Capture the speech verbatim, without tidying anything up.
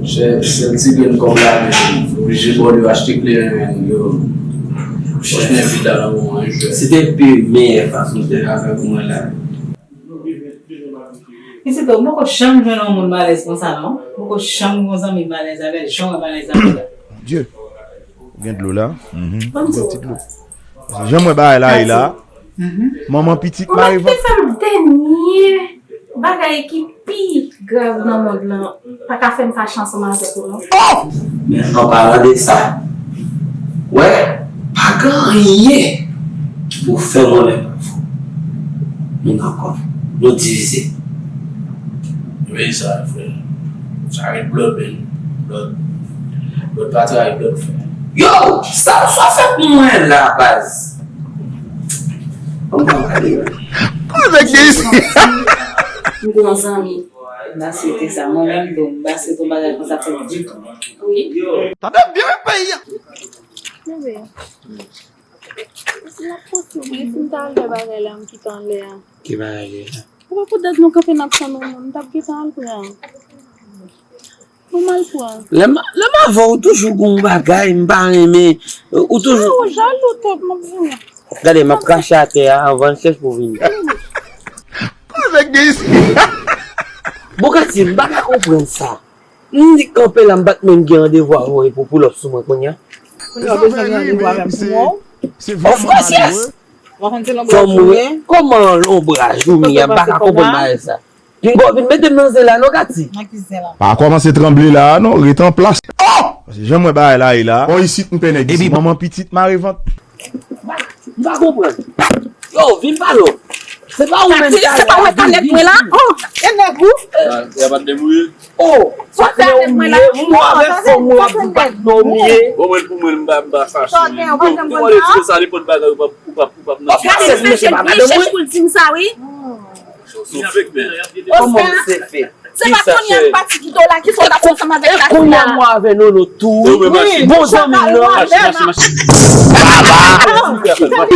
Sèl, sèl ti grenn kòb la, men, oblije ba w li achte kleren, men, yo. Franchman, evite nan moman, wi, jwè. Se te pi meyè fason de travay pou mwen la. Pitit, ou poko janm jwenn yon moun m alèz konsa, non? Ou poko janm gen yon zanmi m alèz avè l, jan w wè m alèz avè l la. Bondye. Ou gen dlo la? Mhm. Bon, ti dlo. Jan m wè bagay la ye la. Mhm. Manman pitit mare vant. Ou mèt te fè m dènye bagay ki pi grav nan mond lan. Pa ka fè m fache ansanm avèk ou, non. Oh! Men an palan de sa, wè, pa gen anyen ki pou fè m anlè pa fò. Nou dakò. Nou divize. Men sa, frè. Sa ret blòd, men. Blòd. Blòd pa trayi blòd, frè. Yo! Sa, sa fè pou mwen la, baz. Kòman nèg gen isi? M gen yon zanmi. M pa swete sa. Mwen menm tou, m pa swete yon bagay konsa fèt ditou. Wi. Tande byen peyi a. Bebe. Si n ap posib, wi, si m ta al fè bagay la, m kite anlè a. Ki bagay la? Ou pa pou dat nou kanpe n ap tann yon moun, m t ap gentan al pran. Ou mal pran. Lè m, lè m avè w, ou toujou gon bagay, m pa renmen. Ou toujou. Ou jalou tèt, m ap vini. Gade, m ap krache atè a anvan n chèche pou vini. Kòman nèg gen isi? Bon, Katy, m pa ka konprann sa. M di kanpe la, m pa t menm gen randevou avè w pou pull up sou mwen kounye a. Kounye a w bezwen gen randevou avè m pou mwen? Of course, yes! Fò m wè kòman lonbraj ou mi a, m pa ka konprann bagay sa. Pinga w vin mete m nan zen la non, Katy. Nan ki zen la? Pa kòmanse tranble la a non, rete an plas. Oh! Paske jan m wè bagay la ye la. Bon, isit m pè nèg isit. Manman pitit mare vant. M pa konprann. Yo, vin pale w. Se pa ou menm ki ta la. Se pa ou menm ki ta nèg mwen la? Oh, e nèg ou? Ya pa t debouye. Oh, sa fè ou mye, m wè avèk fanm ou ap bat non mye. Bon, mwen pou mwen, m pa, m pa fache. Bon, bon, bon, sa depann bagay ou p ap, ou p ap, ou p ap nan. Gade, li chèche, li chèche pou l di m sa, wi. Oscar, se pa kounye a m pati kite w la, ki sa w t ap fè ansanm avèk Katy la? Kounye a m wè avè Nono tou. Bon zanmi m nan. Baba.